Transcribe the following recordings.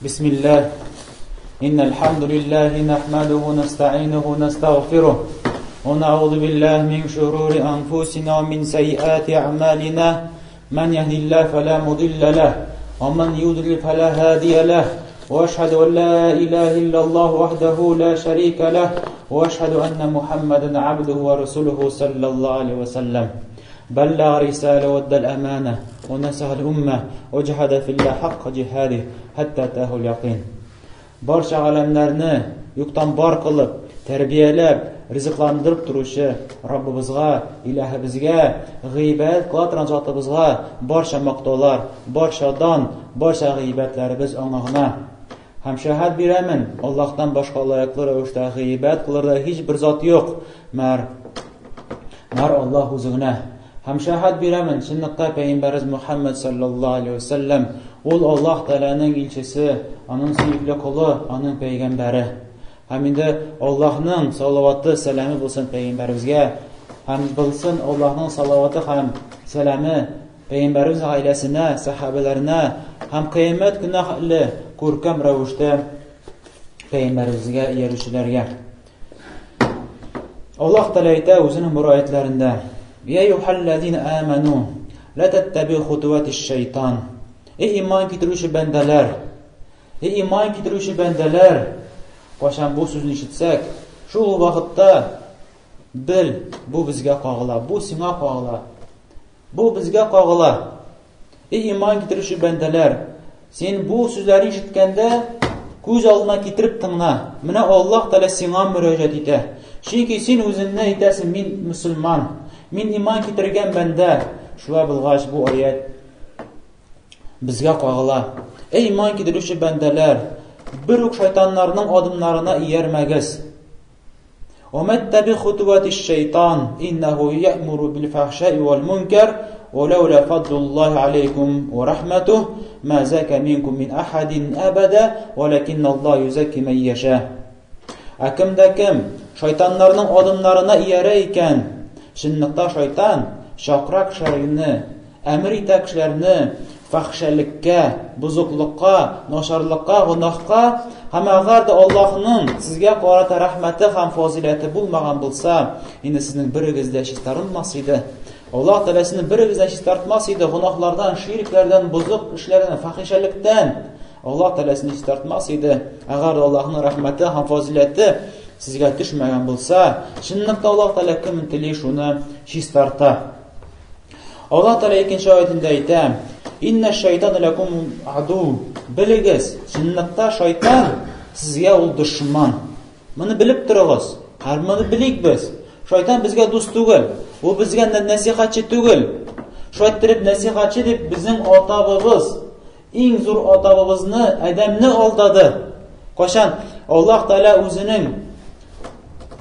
بسم الله إن الحمد لله نحمده ونستعينه ونستغفره ونعوذ بالله من شرور أنفسنا ومن سيئات أعمالنا من يهد الله فلا مضل له ومن يضلل فلا هادي له وأشهد أن لا إله إلا الله وحده لا شريك له وأشهد أن محمدا عبده ورسوله صلى الله عليه وسلم بلغ رسالة ودى الأمانة ونصح الأمة وجهد في الله حق جهاده حتى أتاه اليقين Барча галәмнәрне юктан бар кылып, тәрбияләп, ризыкландырып торучы Раббыбызга, Илаһыбызга, гыйбадәт кыла торган затыбызга барча мактаулар, барча дан, барча гыйбадәтләребез аңа гына. Һәм шәһәд бирәмен, Аллаһтан башка лаеклы рәвештә гыйбадәт кылырдай һичбер зат юк, мәр Мәр Аллаһ үзе генә. Һәм шәһәд бирәмен, чынлыкта пәйгамбәребез Мухаммад саллаллаһу алейһи ва сәлләм, ул Аллаһ Тәгаләнең илчесе, аның сөекле колы, аның пәйгамбәре. Һәм инде Аллаһның салаваты, сәламе булсын пәйгамбәребезгә, һәм булсын Аллаһның салаваты һәм сәламе пәйгамбәребез гаиләсенә, сәхабәләренә һәм кыямәт көненә хәтле күркәм рәвештә пәйгамбәребезгә иярүчеләргә. Аллаһ Тәгалә әйтә үзенең бер аятләрендә: "Я юхаллазина аману, ла таттабиу хутуатиш шайтан". Эй иман китерүче бәндәләр! Эй иман китерүче бәндәләр! Кайчан бу сүзне ишетсәк, шул вакытта бел, бу безгә кагыла, бу сиңа кагыла. Бу безгә кагыла. Эй иман китерүче бәндәләр, син бу сүзләрне ишеткәндә күз алдына китереп тыңла. Менә Аллаһ Тәгалә сиңа мөрәҗәгать итә. Чөнки син үзеңне әйтәсең, мин мөселман, мин иман китергән бәндә. Шулай булгач, бу аять безгә кагыла. Эй иман китерүче бәндәләр, бер үк шайтаннарның адымнарына иярмәгез. وَمَتَّبِعْ خُطُوَاتِ الشَّيْطَانِ إِنَّهُ يَأْمُرُ بِالْفَحْشَاءِ وَالْمُنكَرِ ولولا فضل الله عليكم ورحمته ما زكى منكم من أحد أبدا ولكن الله يزكي من يشاء. Ә кемдә кем шайтаннарның адымнарына иярә икән, чынлыкта шайтан чакыра кешеләрне, Әмер итә кешеләрне фәхшәлеккә, бозыклыкка, начарлыкка, гөнаһка һәм әгәр дә Аллаһның сезгә карата рәхмәте һәм фазыйләте булмаган булса, инде сезнең берегез дә чистарынмас иде. Аллаһ Тәгалә сезне берегез дә чистартмас иде гөнаһлардан, ширкләрдән, бозык эшләрдән, фахишәлектән. Аллаһ Тәгалә сезне чистартмас иде. Әгәр дә Аллаһның рәхмәте һәм фазыйләте сезгә төшмәгән булса, чынлыкта Аллаһ Тәгалә кемне тели, шуны чистарта. Аллаһ Тәгалә икенче аятендә әйтә: "Инна шайтан лакум аду". Белегез, чынлыкта шайтан сезгә ул дошман. Моны белеп торыгыз. Һәр моны белик без. Шайтан безгә дус түгел. Ул безгә нәсихәтче түгел. Шулай иттереп нәсихәтче дип безнең ата-бабыз, иң зур ата-бабызны Адәмне алдады. Кайчан Аллаһ Тәгалә үзенең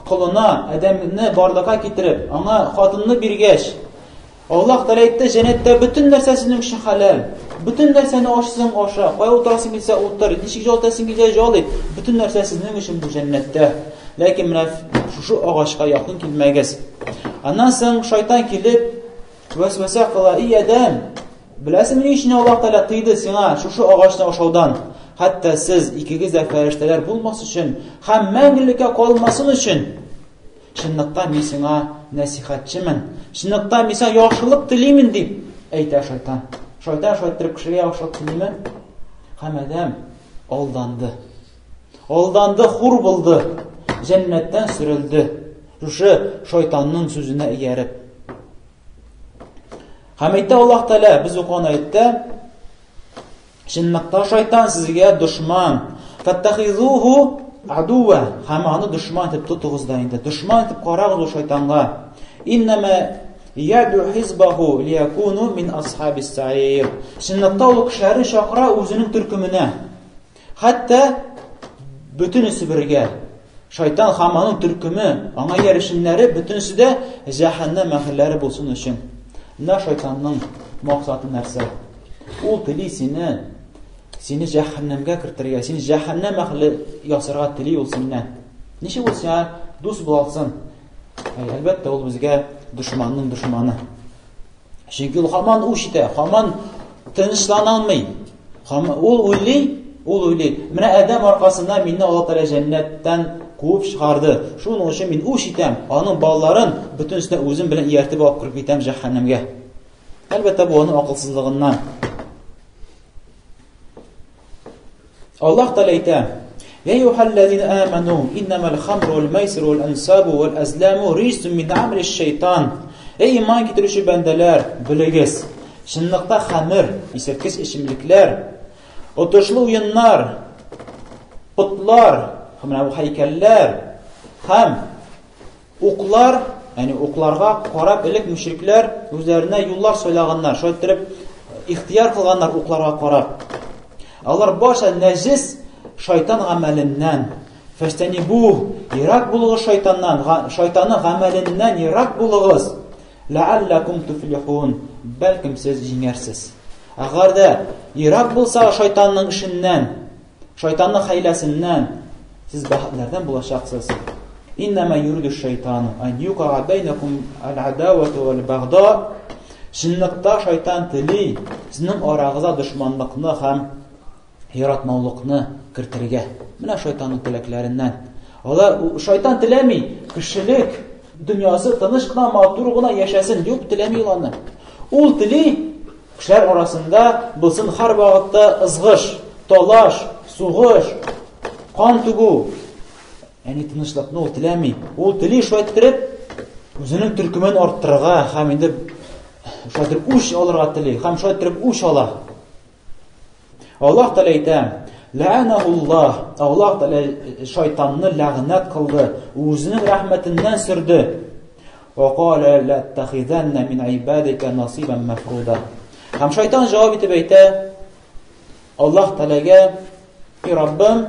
колына Адәмне барлыкка китереп, аңа хатынны биргәч, Аллаһ Тәгалә әйтте, җәннәттә бөтен нәрсә синең өчен хәләл. Бөтен нәрсәне ашасаң аша, кая утырасың килсә утыр, ничек җал итәсең килсә җал ит. Бөтен нәрсә сезнең өчен бу җәннәттә. Ләкин менә шушы агачка якын килмәгез. Аннан соң шайтан килеп вәсвәсә кыла, "И Адәм, беләсеңме ни өчен Аллаһ Тәгалә тыйды сиңа шушы агачны ашаудан? Хәтта сез икегез дә фәрештәләр булмас өчен һәм мәңгелеккә калмасын өчен. Чынлыкта мин сиңа нәсихәтчемен. Чынлыкта мин сиңа яхшылык телимен", дип әйтә шайтан. Шайтан шулай иттереп кешегә яхшылык телиме? Һәм Адәм алданды. Алданды, хур булды. Җәннәттән сөрелде. Шушы шайтанның сүзенә ияреп. Һәм әйтә Аллаһ Тәгалә, без укыган аятьтә, чынлыкта шайтан сезгә дошман. Фаттахизуху адуа. Һәм аны дошман итеп тотыгыз да инде. Дошман итеп карагыз ул шайтанга. Иннама яду хизбаху лиякуну мин асхабис саир. Чынлыкта ул кешеләрне чакыра үзенең төркеменә. Хәтта бөтенесе бергә. Шайтан һәм аның төркеме, аңа иярүчеләре бөтенесе дә җәһәннәм әһелләре булсын өчен. Менә шайтанның максаты нәрсә? Ул тели сине, сине җәһәннәмгә кертергә, сине җәһәннәм әһеле ясарга тели ул синнән. Ничек ул сиңа дус була алсын? Әлбәттә, ул безгә дошманның дошманы. Чөнки ул һаман үч итә, һаман тынычлана алмый. Ул уйлый, Ул уйлый, менә Адәм аркасында мине Алла Тәгалә җәннәттән куып чыгарды. Шуның өчен мин үч итәм, аның балаларын бөтенесен үзем белән ияртеп алып кереп китәм җәһәннәмгә. Әлбәттә, бу аның акылсызлыгыннан. Аллаһ Тәгалә әйтә: "Я әйюһәлләзина аману, иннамал хамру вал майсиру вал ансабу вал азламу риҗсун мин амалиш шайтан." Эй иман китерүче бәндәләр, белегез, чынлыкта хәмер, исерткеч эчемлекләр, отышлы уеннар, потлар, һәм менә бу һәйкәлләр һәм Уклар, ягъни укларга карап элек мөшрикләр үзләренә юллар сайлаганнар, шулай иттереп ихтыяр кылганнар укларга карап. Алар барча нәҗес шайтан гамәленнән. Фәстәнибу, ерак булыгыз шайтаннан, шайтанның гамәленнән ерак булыгыз. Ләалләкум туфлихун, бәлкем сез җиңәрсез. Әгәр дә ерак булса шайтанның эшеннән, Шайтанның хәйләсеннән сез бәхетләрдән булачаксыз. Иннама юриду шайтану ан юкага бәйнәкум аль-адавату валь-багда. Чынлыкта шайтан тели сезнең арагызда дошманлыкны һәм яратмаулыкны кертергә. Менә шайтанның теләкләреннән. Алар шайтан теләми кешелек дөньясы тыныч кына, матур гына яшәсен. Юк, теләми ул аны. Ул тели Кешеләр арасында булсын һәрвакытта ызгыш, талаш, сугыш, кан түгү. Ягъни тынычлыкны ул теләми. Ул тели шулай иттереп үзенең төркемен арттырырга һәм инде шулай иттереп үч алырга тели һәм шулай иттереп үч ала. Аллаһ Тәгалә әйтә: Ләәнәһуллаһ, Аллаһ Тәгалә шайтанны ләгънәт кылды, үзенең рәхмәтеннән сөрде. Ва калә ләттәхизәннә мин гыйбадика насибан мәфруда. Һәм шайтан җавап итеп әйтә: Аллаһ Тәгаләгә, "И Раббым,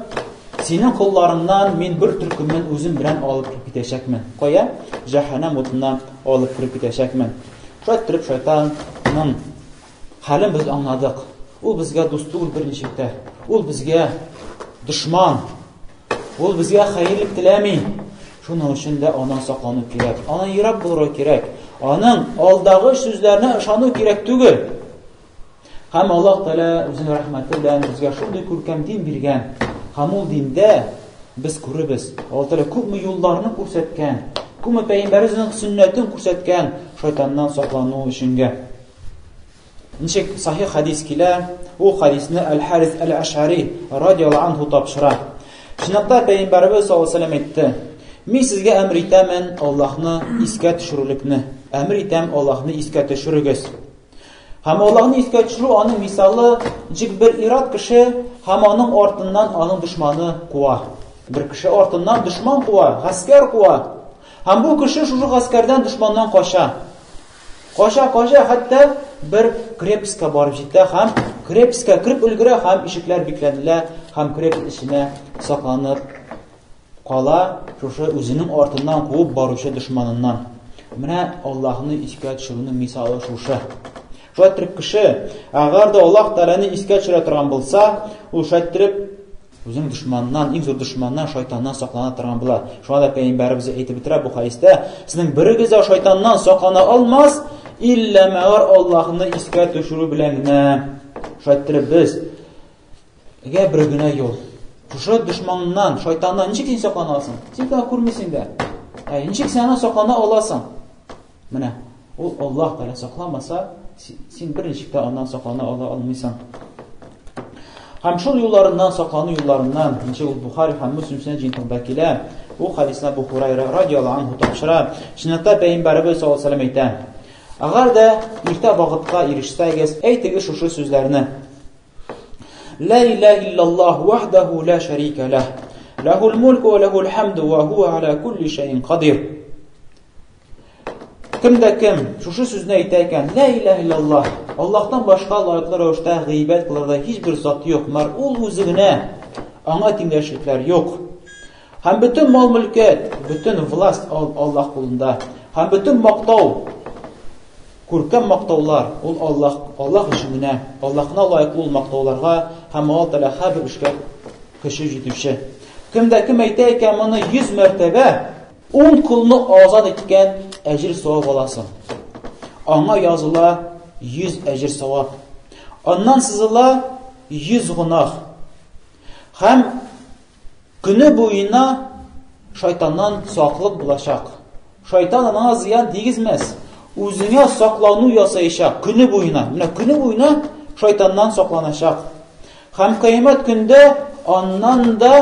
синең колларыңнан мин бер төркемен үзем белән алып кереп китәчәкмен. Кая? Җәһәннәм утына алып кереп китәчәкмен." Шулай иттереп шайтанның Хәлен без аңладык. Ул безгә дус түгел берничек тә. Ул безгә дошман. Ул безгә хәерлек теләми. Шуның өчен дә аннан саклану кирәк. Аннан ерак булырга кирәк. Аның алдагы сүзләренә ышану кирәк түгел. Һәм Аллаһ Тәгалә үзенең рәхмәте белән безгә шундый күркәм дин биргән. Һәм ул диндә без күребез. Аллаһ Тәгалә күпме юлларны күрсәткән, күпме пәйгамбәребезнең сөннәтен күрсәткән шайтаннан саклану өченгә. Ничек сахих хадис килә, ул хадисне Әл-Харис Әл-Ашари радиаллаһу анху тапшыра. Чынлыкта пәйгамбәребез саллаллаһу алейһи әйтте: "Мин сезгә әмер итәмен Аллаһны искә төшерүлекне. Әмер итәм Аллаһны искә төшерегез." Һәм Аллаһны искә төшерү аның мисалы, ничек бер ират кеше һәм аның артыннан аның дошманы куа. Бер кеше артыннан дошман куа, гаскәр куа. Һәм бу кеше шушы гаскәрдән дошманнан кача. Кача-кача, хәтта бер крепостька барып җитә һәм крепостька кереп өлгерә һәм ишекләр бикләнелә һәм крепость эченә сакланып кала шушы үзенең артыннан куып баручы дошманыннан. Менә Аллаһны искә төшерүнең мисалы шушы. Шулай иттереп кеше, әгәр дә Аллаһ Тәгаләне искә төшерә торган булса, ул шулай иттереп Үзенең дошманыннан, иң зур дошманнан, шайтаннан саклана торган була. Шуңа да пәйгамбәребез әйтеп бетерә бу хәдистә, сезнең берегез дә шайтаннан саклана алмас, иллә мәгәр Аллаһны искә төшерү белән генә. Шулай иттереп без гә бер генә юл. Шушы дошманнан, шайтаннан ничек син саклана аласың? Син аны күрмисең дә. Ә ничек син аннан саклана аласың? Менә ул Аллаһ Тәгалә сакламаса, син берничек тә аннан саклана ала алмыйсың. Һәм шул юлларыннан, саклану юлларыннан, ничек ул Бухари һәм Муслим сөннәт җыентыгында килә, ул хәдисне Абу Хурайра радиаллаһу анһу тапшыра. Чынлыкта пәйгамбәребез саллаллаһу алейһи әйтә: Әгәр дә иртә вакытка ирешсәгез, әйтегез шушы сүзләрне. Ла илаһа иллаллаһ вахдаху ла шарика лах. Лахул мульку ва лахул хамду ва хуа аля кулли шәйин кадир. Кем дә кем шушы сүзне әйтә икән, Лә иләһ иллаллаһ, Аллаһтан башка лаеклы рәвештә гыйбадәт кылырдай һичбер зат юк, мәр ул үзе генә, аңа тиңдәшлекләр юк. Һәм бөтен мал-мөлкәт, бөтен власть Аллаһ кулында. Һәм бөтен мактау, күркәм мактаулар ул Аллаһ, Аллаһ өчен генә, Аллаһына лаеклы ул мактауларга һәм Аллаһ Тәгалә һәрбер эшкә көче җитүче. Кем дә кем әйтә икән моны 100 мәртәбә, Ун колны азат иткән әҗер-савап аласың. Аңа языла 100 әҗер-савап. Аннан сызыла 100 гөнаһ. Һәм көне буена шайтаннан саклык булачак. Шайтан аңа зыян тигезмәс. Үзеңә саклану ясаячак көне буена. Менә көне буена шайтаннан сакланачак. Һәм кыямәт көндә аннан да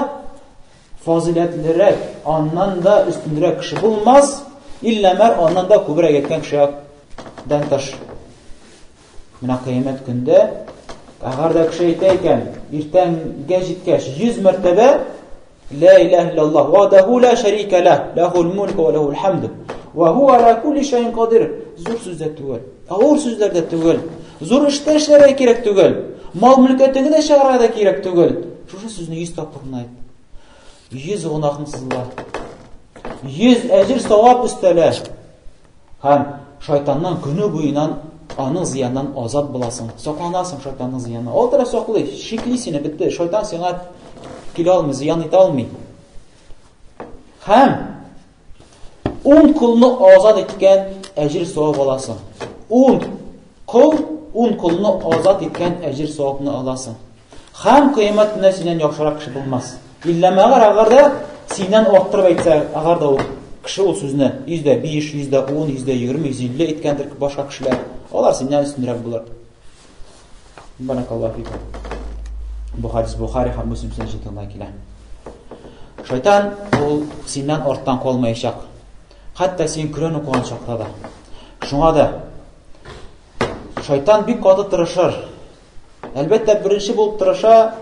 фазыйләтлерәк, аннан да өстенрәк кеше булмас, иллә мәр аннан да күбрәк әйткән кешедән тыш. Менә кыямәт көндә әгәр дә кеше әйтә икән, иртәнгә җиткәч 100 мәртәбә Ла илаһ иллаллаһ вахдаху ла шәрика лах, лахул мулку ва лахул хамд. Ва хуа аля кулли шәйин кадир. Зур сүзләр түгел, авыр сүзләр дә түгел, зур эштә эшләргә кирәк түгел, мал мөлкәтеңне дә чыгарырга да кирәк түгел. Шушы сүзне 100 тапкыр гына әйт. 100 гөнаһың сызыла. 100 әҗер савап өстәлә. Һәм шайтаннан көне буеннан аның зыяннан азат буласың. Сакланасың шайтанның зыяныннан. Ул тора саклый, шикли сине, бетте. Шайтан сиңа килә алмый, зыян итә алмый. Һәм ун кулны азат иткән әҗер савап аласың. Ун кул, ун кулны азат иткән әҗер савапны аласың. Һәм кыямәт көнендә синнән яхшырак кеше булмас. Иллә мәгәр әгәр дә синнән арттырып әйтсә, әгәр дә ул кеше ул сүзне 105, 110, 120, 150 әйткәндер башка кешеләр, алар синнән өстенрәк булыр. Баракаллаһу фикум. Бу хадис Бухари һәм Муслим җыентыгында килә. Шайтан ул синнән арттан калмаячак. Хәтта син Коръән укыган чакта да. Шуңа да шайтан бик каты тырышыр. Әлбәттә, беренче булып тырыша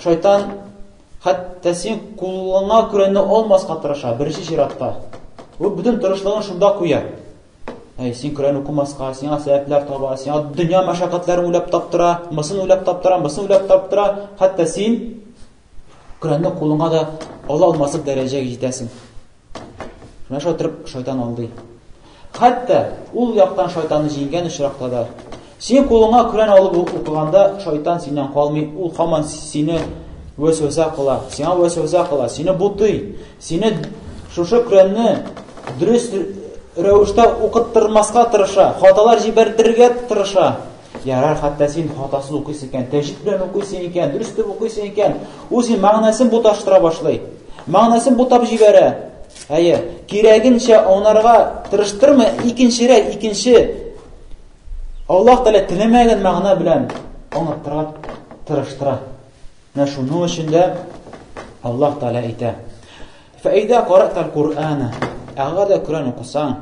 шайтан, хәтта син кулыңа Коръәнне алмаска тырыша, беренче чиратта. Ул бөтен тырышлыгын шунда куя. Әй, син Коръән укымаска, сиңа сәбәпләр таба, сиңа дөнья мәшәкатьләрен уйлап таптыра, мысын уйлап таптыра, мысын уйлап таптыра, хәтта син Коръәнне кулыңа да ала алмаслык дәрәҗәгә җитәсең. Менә шулай торып шайтан алдый. Хәтта ул яктан шайтанны җиңгән очракта да, син кулыңа Коръән алып укыганда шайтан синнән калмый, ул һаман сине вәсвәсә кыла, сиңа вәсвәсә кыла, сине бутый, сине шушы Коръәнне дөрес рәвештә укыттырмаска тырыша, хаталар җибәрдерергә тырыша. Ярар, хәтта син хатасыз укыйсың икән, тәҗвид белән укыйсың икән, дөрес итеп укыйсың икән, ул син мәгънәсен буташтыра башлый. Мәгънәсен бутап җибәрә. Әйе, кирәгенчә аңларга тырыштырмый, икенчерәк, икенче Аллаһ Тәгалә теләмәгән мәгънә белән аңлаттыра, тырыштыра. Менә шуның өчен дә Аллаһ Тәгалә әйтә. Фәидә каратал Куръана, әгәр дә Коръән укысаң,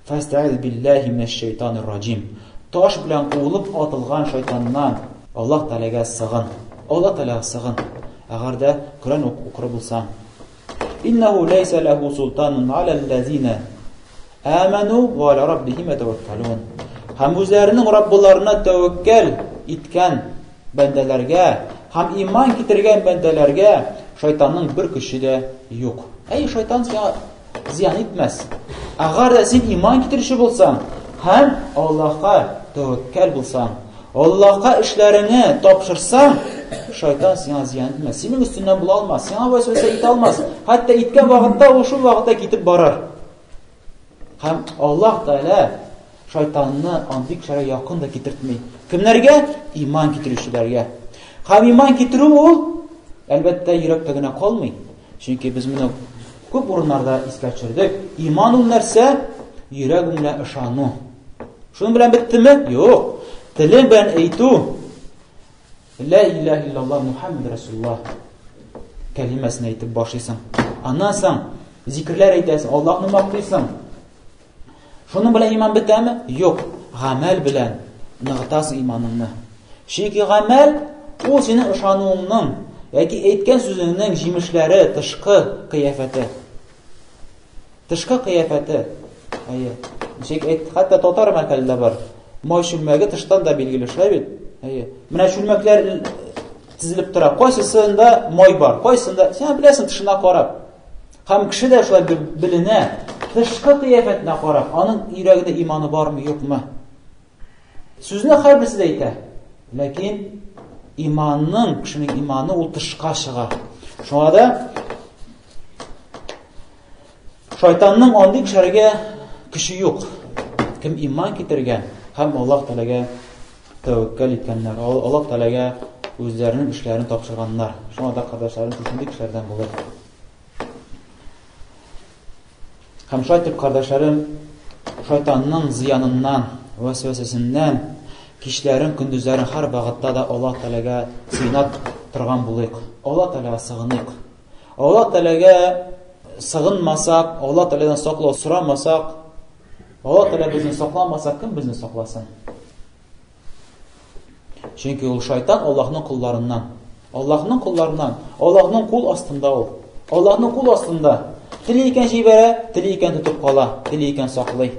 фәстәгиз биллаһи минәш шайтанир раҗим. Таш белән куылып атылган шайтаннан Аллаһ Тәгаләгә сыгын. Аллаһ Тәгаләгә сыгын. Әгәр дә Коръән укыр булсаң. Иннәһу ләйсә ләһу султанун аләлләзина Аману ва аля раббихим ятаваккалун. Һәм үзләренең Раббыларына тәвәккәл иткән бәндәләргә һәм иман китергән бәндәләргә шайтанның бер көче дә юк. Әй, шайтан сиңа зыян итмәс. Әгәр дә син иман китерүче булсаң һәм Аллаһка тәвәккәл булсаң, Аллаһка эшләреңне тапшырсаң, шайтан сиңа зыян итмәс. Синең өстеннән була алмас, сиңа вәсвәсә итә алмас. Хәтта иткән вакытта ул шул вакытта китеп барыр. Һәм Аллаһ Тәгалә шайтанны андый кешеләргә якын да китертми. Кемнәргә? Иман китерүчеләргә. Һәм иман китерү ул, әлбәттә, йөрәктә генә калмый. Чөнки без моны күп урыннарда искә төшердек. Иман ул нәрсә? Йөрәгең белән ышану. Шуның белән беттеме? Юк. Телең белән әйтү. Лә иләһ иллаллаһ Мухаммед Расулуллаһ кәлимәсен әйтеп башлыйсың. Аннан соң зикерләр әйтәсең, Аллаһны мактыйсың. Шуның белән иман бетәме? Юк. Гамәл белән ныгытасың иманыңны. Чөнки гамәл ул синең ышануыңның яки әйткән сүзеңнең җимешләре, тышкы кыяфәте. Тышкы кыяфәте. Әйе. Ничек әйт, хәтта татар мәкале дә бар. Май чүлмәге тыштан да билгеле, шулай бит? Әйе. Менә чүлмәкләр тезелеп тора. Кайсысында май бар, кайсысында, син беләсең тышына карап. Һәм кеше дә шулай беленә, тышкы кыяфәтенә карап, аның йөрәгендә иманы бармы, юкмы? Сүзне һәрберсе дә әйтә. Ләкин иманның, кешенең иманы ул тышка чыга. Шуңа да шайтанның андый кешеләргә көче юк. Кем иман китергән һәм Аллаһ Тәгаләгә тәвәккәл иткәннәр, Аллаһ Тәгаләгә үзләренең эшләрен тапшырганнар. Шуңа да, кардәшләрем, шушындый кешеләрдән булыйк. Һәм шулай итеп, кардәшләрем, шайтанның зыяныннан, вәсвәсәсеннән кичләрен, көндезләрен һәр вакытта да Аллаһ Тәгаләгә сыена торган булыйк. Аллаһ Тәгаләгә сыгыныйк. Аллаһ Тәгаләгә сыгынмасак, Аллаһ Тәгаләдән саклау сорамасак, Аллаһ Тәгалә безне сакламаса, кем безне сакласын? Чөнки ул шайтан Аллаһның колларыннан. Аллаһның колларыннан. Аллаһның кул астында ул. Аллаһның кул астында. Тели икән җибәрә, тели икән тотып кала, тели икән саклый.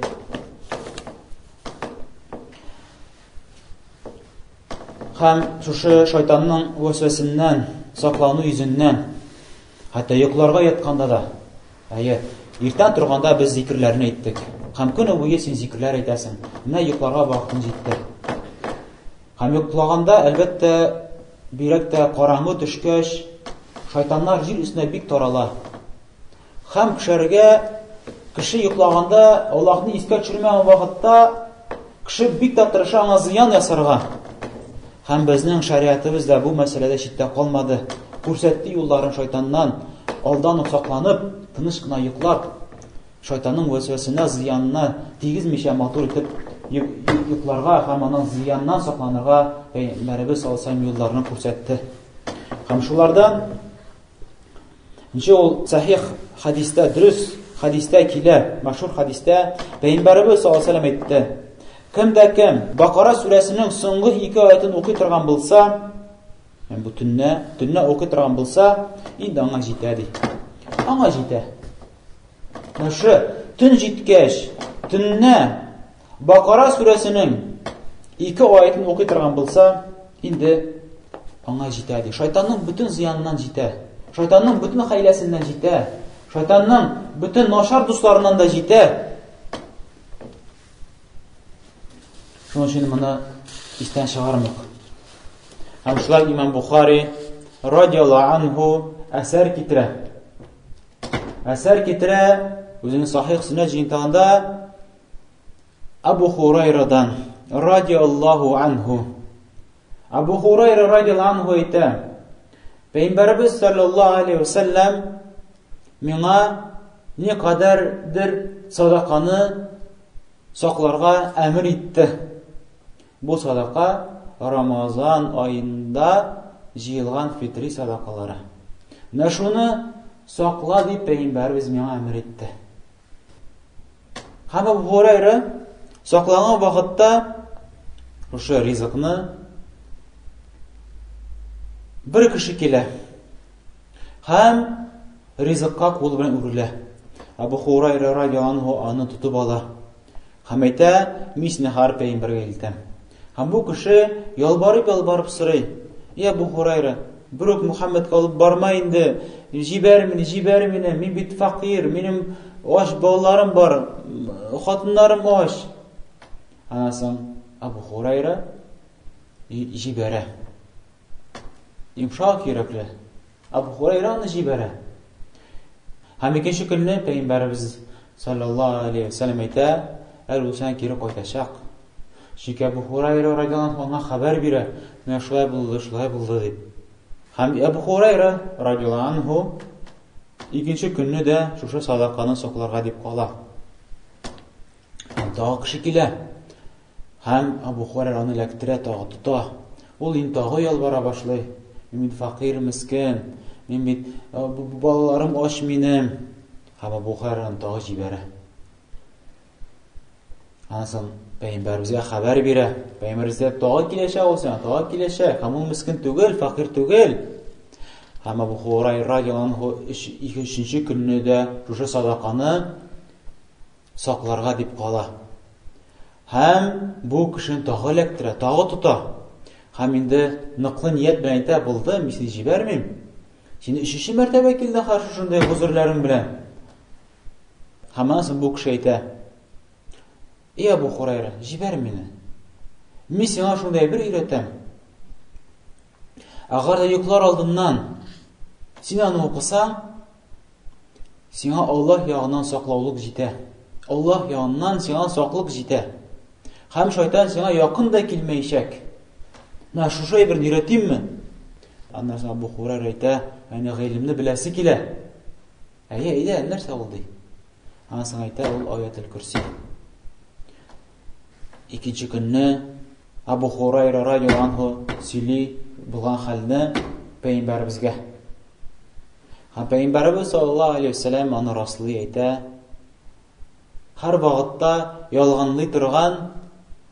Һәм шушы шайтанның вәсвәсеннән саклану йөзеннән хәтта йокларга ятканда да, әйе, иртән торганда без зикерләрне әйттек. Һәм көне буе син зикерләр әйтәсең. Менә йокларга вакытың җитте. Һәм йоклаганда, әлбәттә, бигрәк тә караңгы төшкәч, шайтаннар җир өстенә бик тарала. Һәм кешеләргә кеше йоклаганда, Аллаһны искә төшермәгән вакытта кеше бик тә тырыша аңа зыян ясарга. Һәм безнең шариатыбыз да бу мәсьәләдә читтә калмады. Күрсәтте юлларын шайтаннан алдан ук сакланып, тыныч кына йоклап, шайтанның вәсвәсенә, зыянына тигезмичә матур итеп йокларга һәм аннан зыяннан сакланырга Пәйгамбәребез саллаллаһу алейһи юлларны күрсәтте. Һәм шулардан Ничә ул сахих хадистә, дөрес хадистә килә, мәшһүр хадистә Пәйгамбәребез саллаллаһу алейһи әйтте. Кем дә кем Бакара сүрәсенең соңгы ике аятын укый торган булса, ягъни бу төннә, төннә укый торган булса, инде аңа җитә ди. Аңа җитә. Шушы төн җиткәч, төннә Бакара сүрәсенең ике аятын укый торган булса, инде аңа җитә ди. Шайтанның бөтен зыяныннан җитә. Шайтанның бөтен хәйләсеннән җитә. Шайтанның бөтен начар дусларыннан да җитә. Шуның өчен моны истән чыгармыйк. Һәм шулай имам Бухари радиаллаһу анһу әсәр китерә. Әсәр китерә үзенең сахих сөннәт җыентыгында Абу Хурайрадан радиаллаһу анһу. Абу Хурайра радиаллаһу анһу әйтә: Пәйгамбәребез саллаллаһу алейхи ва саллям миңа ни кадәрдер садаканы сакларга әмер итте. Бу садака Рамазан аенда җыелган фитри садакалары. Менә шуны сакла дип пәйгамбәребез миңа әмер итте. Һәм Абу Хурайра сакланган вакытта шушы ризыкны бер кеше килә һәм ризыкка кул белән үрелә. Абу Хурайра радиаллаһу аны тотып ала. Һәм әйтә, мин сине һәр пәйгамбәргә илтәм. Һәм бу кеше ялварып-ялварып сорый, Я Абу Хурайра, берүк Мухаммедка алып барма инде, җибәр мине, җибәр мине, мин бит факир, минем ач балаларым бар, хатыннарым ач. Аннан соң Абу Хурайра җибәрә. Йомшак йөрәкле. Абу Хурайра аны җибәрә. Һәм икенче көнне Пәйгамбәребез саллаллаһу алейхи ва сәлләм әйтә, әле ул сән кире кайтачак. Чөнки Абу Хурайра радиаллаһу аңа хәбәр бирә, менә шулай булды, шулай булды дип. Һәм Абу Хурайра радиаллаһу анһу икенче көнне дә шушы садаканы сакларга дип кала. Һәм тагы кеше килә. Һәм Абу Хурайра аны эләктерә, тагы тота. Ул инде тагы ялвара башлый. Мин бит факир, мескен. Мин бит э, балаларым ач минем. Һәм Абу Хурайра аны тагы җибәрә. Аннан соң пәйгамбәребезгә хәбәр бирә. Пәйгамбәребез тагы киләчәк ул сиңа, тагы киләчәк. Һәм ул мескен түгел, факир түгел. Һәм Абу Хурайра радиаллаһу өченче көнне дә шушы садаканы сакларга дип кала. Һәм бу кешене тагы эләктерә, тагы тота. Һәм инде ныклы ният белән әйтә, булды, мин сине җибәрмим. Син өченче мәртәбә килдең хәзер шушындый гозерләрең белән. Һәм аннан соң бу кеше әйтә, Эй, Абу Хурайра, җибәр мине. Мин сиңа шундай бер өйрәтәм. Әгәр дә йоклар алдыннан син аны укысаң, Сиңа Аллаһ ягыннан саклаулык җитә. Аллаһ ягыннан сиңа саклык җитә. Һәм шайтан сиңа якын да килмәячәк. Менә шушы әйберне өйрәтимме? Аннан соң Абу Хурайра әйтә, әнә гыйлемне беләсе килә. Әйе, әйдә, нәрсә ул ди. Аннан соң әйтә, ул аятел көрси. Икенче көнне Абу Хурайра радиаллаһу анһу сөйли булган хәлне пәйгамбәребезгә. Һәм пәйгамбәребез саллаллаһу алейһи вәсәләм аны раслый әйтә. Һәр вакытта ялганлый торган,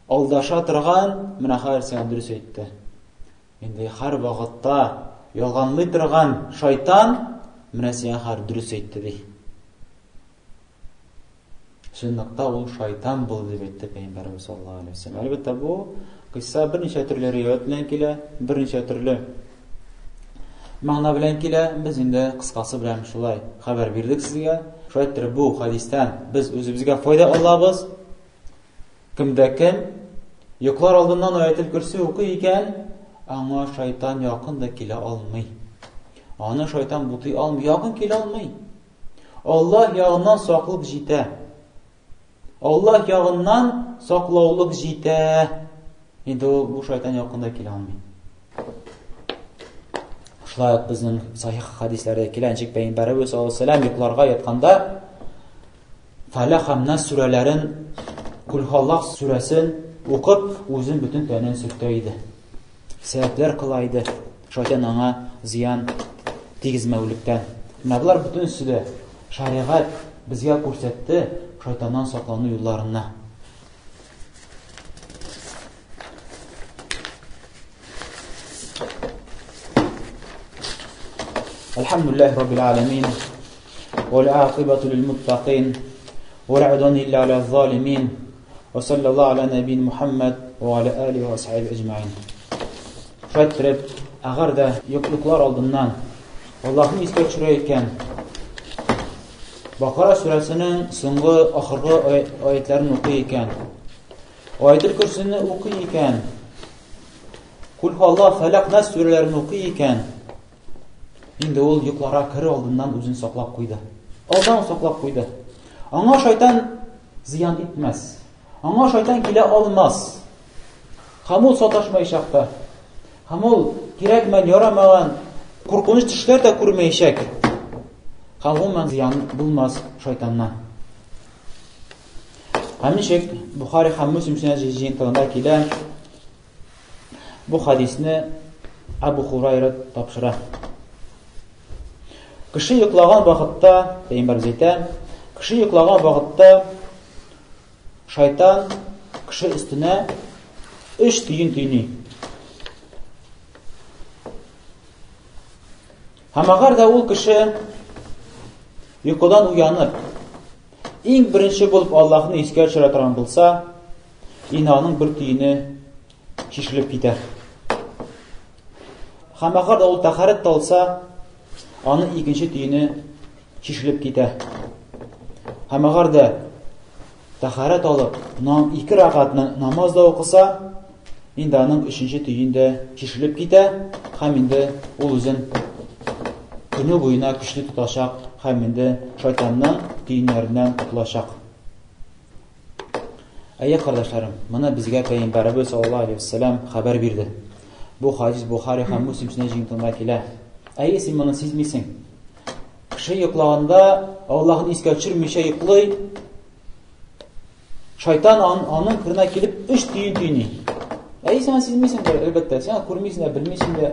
алдаша торган, менә хәзер сиңа дөрес әйтте. Инде һәр вакытта ялганлый торган шайтан менә сиңа хәзер дөрес әйтте ди. Чынлыкта ул шайтан булды дип әйтте Пәйгамбәребез саллаллаһу алейһи вәсәлләм. Әлбәттә, бу кыйсса берничә төрле риваять белән килә, берничә төрле мәгънә белән килә. Без инде кыскасы белән шулай хәбәр бирдек сезгә. Шулай итеп, бу хәдистән без үзебезгә файда алабыз. Кемдә кем йоклар алдыннан аятел көрси укый икән, аңа шайтан якын да килә алмый. Аны шайтан бутый алмый, якын килә алмый. Аллаһ ягыннан саклык җитә. Аллаһ ягыннан саклаулык җитә. Инде ул бу шайтан якында килә алмый. Шулай ук безнең сахих хадисләрдә килә, ничек пәйгамбәребез саллаллаһу алейһи йокларга ятканда Фәләх һәм Нас сүрәләрен, Кулхаллах сүрәсен укып, үзен бөтен тәнен сөртә иде. Сәбәпләр кыла иде. Шайтан аңа зыян тигезмәүлектән. Менә болар бөтенесе дә шәригать безгә күрсәтте шайтаннан саклану юлларына. Әлхәмдүлилләһи раббил аләмин. Вәл акыбату лил муттакин. Вә ла удвана илля аля залимин. Ва саллаллаху аля нәбиин Мухаммад ва аля алихи ва асхабихи әҗмәин. Шулай иттереп, әгәр дә йоклар алдыннан Аллаһны искә төшерә икән, Бакара сүрәсенең соңгы ахыргы аятларын укый икән, Аятел Көрсене укый икән, Кул Аллаһ, Фәләк, Нас сүрәләрен укый икән, инде ул йокларга керер алдыннан үзен саклап куйды. Алдан саклап куйды. Аңа шайтан зыян итмәс. Аңа шайтан килә алмас. Һәм ул саташмаячак та. Һәм ул кирәкмәгән, ярамаган куркыныч төшләр дә күрмәячәк. Һәм гомумән зыян булмас шайтаннан. Һәм ничек Бухари һәм Муслим җыентыгында килә, бу хадисне Абу Хурайра тапшыра. Кеше йоклаган вакытта, пәйгамбәрбез әйтә, кеше йоклаган вакытта шайтан кеше өстенә өч төен төйни. Һәм әгәр дә ул кеше йокыдан уянып, иң беренче булып Аллаһны искә төшерә торган булса, инде аның бер төене чишелеп китә. Һәм әгәр дә ул тәһарәт алса, аның икенче төене чишелеп китә. Һәм әгәр дә тәһарәт алып, ике рәкәгать намаз да укыса, инде аның өченче төен дә чишелеп китә һәм инде ул үзен көне буена көчле тотачак һәм инде шайтанның төеннәреннән котылачак. Әйе, кардәшләрем, моны безгә пәйгамбәребез саллаллаһу алейһи вәсәләм хәбәр бирде. Бу хадис Бухари һәм Муслим сөннәт җыентыгында килә. Әйе, син моны сизмисең. Кеше йоклаганда Аллаһны искә төшермичә йоклый. Шайтан аның кырына килеп өч төен төйни. Әйе, син сизмисең дә, әлбәттә, син күрмисең дә, белмисең дә.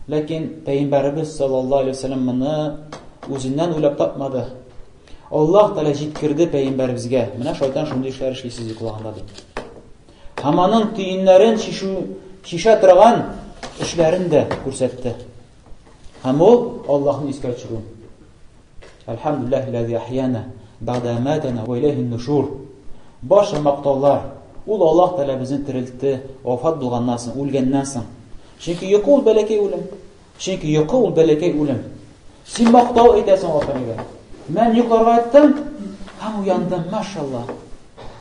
Ләкин пәйгамбәребез саллаллаһу алейһи вәсәләм моны үзеннән уйлап тапмады. Аллаһ Тәгалә җиткерде пәйгамбәребезгә. Менә шайтан шундый эшләр эшли сез йоклаганда дип. Һәм аның төеннәрен шишу, шишә торган эшләрен дә күрсәтте. Һәм ул Аллаһны искә төшерү. Әлхәмдүлилләһи ләзи әхьяна бәгъдә аматана ва иләйһин нушур. Барча мактаулар ул Аллаһ Тәгалә безне терелтте, вафат булганнан соң, үлгәннән соң. Чөнки йокы ул бәләкәй үлем. Чөнки йокы ул бәләкәй үлем. Син мактау әйтәсең Аллаһ Тәгаләгә. Мин йокларга яттым һәм уяндым, машалла.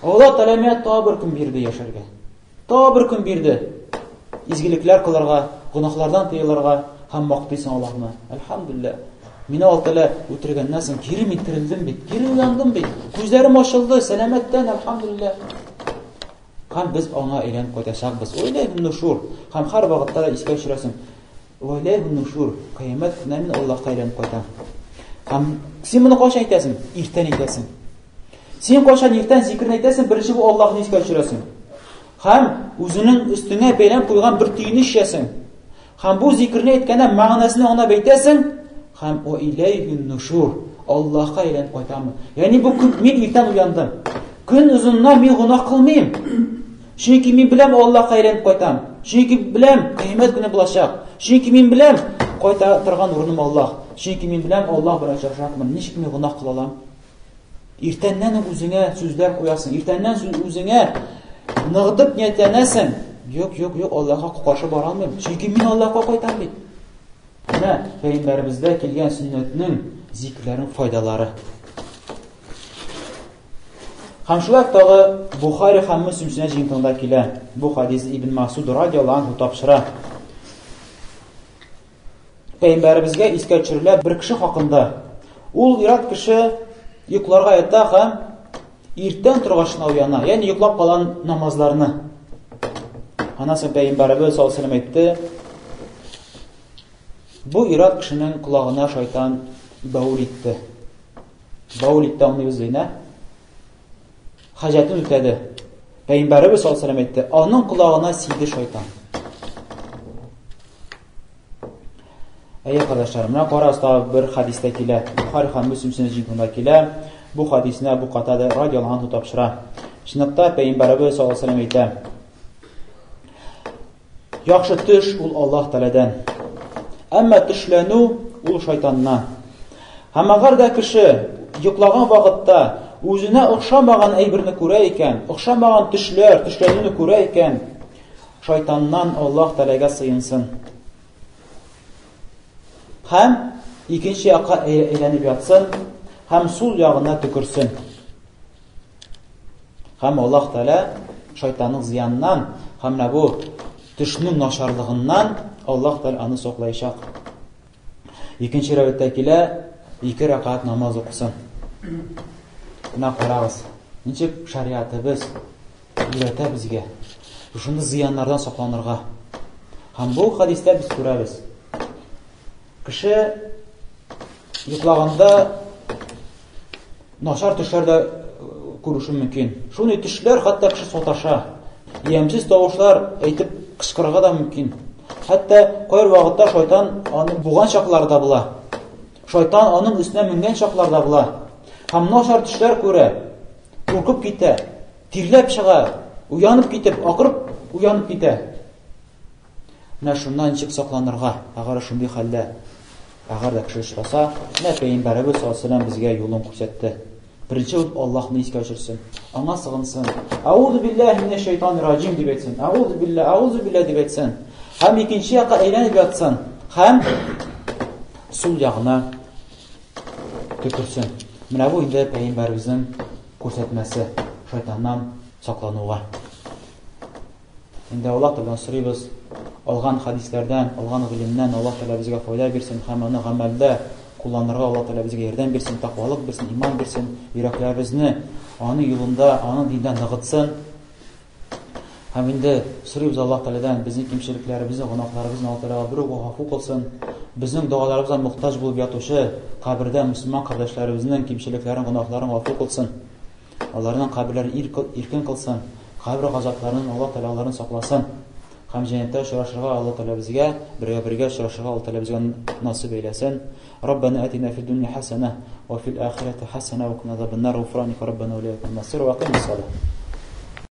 Аллаһ Тәгалә миңа тагы бер көн бирде яшәргә. Тагы бер көн бирде. Изгелекләр кылырга, гөнаһлардан тыелырга һәм мактыйсың Аллаһны. Әлхәмдүлилләһ. Мине Аллаһ Тәгалә үтергәннән соң кире мин терелдем бит, кире уяндым бит. Күзләрем ачылды, сәламәттән, әлхәмдүлилләһ. Һәм без аңа әйләнеп кайтачакбыз. Уйлайм нушур. Һәм һәр вакытта да искә төшерәсең. Вә иләйһин нушур. Кыямәт көнендә мин Аллаһка әйләнеп кайтам. Һәм син моны кайчан әйтәсең? Иртән әйтәсең. Син кайчан иртән зикерне әйтәсең, беренче бу Аллаһны искә төшерәсең. Һәм үзенең өстеңә бәйләнеп куйган бер төйне эчәсең. Һәм бу зикерне әйткәндә мәгънәсен аңлап әйтәсең, һәм о иләйһин нушур. Аллаһка әйләнеп кайтамын. Ягъни бу көн мин иртән уяндым. Көн озынына мин гөнаһ кылмыйм. Чөнки мин беләм Аллаһка әйләнеп кайтам. Чөнки беләм кыямәт көне булачак. Чөнки мин беләм кайта торган урыным Аллаһ. Чөнки мин беләм Аллаһ белән очрашачакмын. Ничек мин гөнаһ кыла алам? Иртәннән үк үзеңә сүзләр куясың. Иртәннән үзеңә ныгытып ниятләнәсең. Юк, юк, юк, Аллаһка каршы бара алмыйм. Чөнки мин Аллаһка кайтам бит. Менә пәйгамбәребездә килгән сөннәтнең зикерләрнең файдалары. Һәм шулай тагы Бухари һәм Мөслим сөннәт җыентыгында килә. Бу хадис Ибн Масуд радиаллаһу анһу тапшыра. Пәйгамбәребезгә искә төшерелә бер кеше хакында. Ул ир-ат кеше йокларга ята һәм иртән торгачына уяна, ягъни йоклап калган намазларны. Аннан соң пәйгамбәребез саллаллаһу алейһи әйтте: Бу ир-ат кешенең колагына шайтан баул итте. Баул итте аңлыйбыз дигән. Хаҗәтен үтәде. Пәйгамбәребез саллаллаһу алейһи әйтте: Аның колагына сиде шайтан. Әйе, кардәшләр, менә карагыз, тагы бер хәдистә килә. Бухари һәм Мөслим сөннәт җыентыгында килә. Бу хәдисне Әбу Катада радиаллаһу анһу тапшыра. Чынлыкта пәйгамбәребез саллаллаһу алейһи әйтә. Яхшы төш ул Аллаһ Тәгаләдән. Әмма төшләнү ул шайтаннан. Һәм әгәр дә кеше йоклаган вакытта үзенә охшамаган әйберне күрә икән, охшамаган төшләр, төшләнүне күрә икән, шайтаннан Аллаһ Тәгаләгә сыенсын. Һәм икенче якка әйләнеп ятсын, һәм сул ягына төкерсен. Һәм Аллаһ Тәгалә шайтанның зыяныннан һәм менә бу төшнең начарлыгыннан Аллаһ Тәгалә аны саклаячак. Икенче рәвәттә килә, ике рәкәгать намаз укысын. Менә карагыз, ничек шариатыбыз өйрәтә безгә шушындый зыяннардан сакланырга. Һәм бу хәдистә без күрәбез. Кеше йоклаганда начар төшләр дә күрүше мөмкин. Шундый төшләр хәтта кеше саташа. Ямьсез тавышлар әйтеп кычкырырга да мөмкин. Хәтта кайбер вакытта шайтан аны буган чаклары да була. Шайтан аның өстенә менгән чаклар да була. Һәм начар төшләр күрә. Куркып китә, тирләп чыга, уянып китеп, акырып уянып китә. Менә шуннан ничек сакланырга, әгәр шундый хәлдә, әгәр дә кеше очраса, менә Пәйгамбәребез саллаллаһу алейһи безгә юлын күрсәтте. Беренче булып Аллаһны искә төшерсен, аңа сыгынсын. Аузу биллаһи минәш шайтанир раҗим дип әйтсен. Аузу билла, аузу билла дип әйтсен. Һәм икенче якка әйләнеп ятсын. Һәм сул ягына төкерсен. Менә бу инде Пәйгамбәребезнең күрсәтмәсе шайтаннан саклануга. Инде Аллаһ Тәгаләдән сорыйбыз, алган хәдисләрдән, алган гыйлемнән Аллаһ Тәгалә безгә файда бирсен һәм аны гамәлдә кулланырга Аллаһ Тәгалә безгә ярдәм бирсен, тәкъвалык бирсен, иман бирсен, йөрәкләребезне аның юлында, аның динендә ныгытсын. Һәм инде сорыйбыз Аллаһ Тәгаләдән безнең кимчелекләребезне, гөнаһларыбызны Аллаһ Тәгалә бер үк гафу кылсын. Безнең догаларыбызга мохтаҗ булып ятучы кабердә мөселман кардәшләребезнең кимчелекләрен, гөнаһларын гафу кылсын. Аларның каберләрен иркен кылсын, кабер газапларыннан Аллаһ Тәгалә аларны сакласын. Һәм җәннәттә очрашырга Аллаһ Тәгалә безгә, бергә-бергә очрашырга Аллаһ Тәгалә безгә насыйп әйләсен. Раббана атина фид дунья хасана ва фил ахирати хасана ва кина азабан нар. Гуфраника раббана ва илайкал масир ва акимис салах.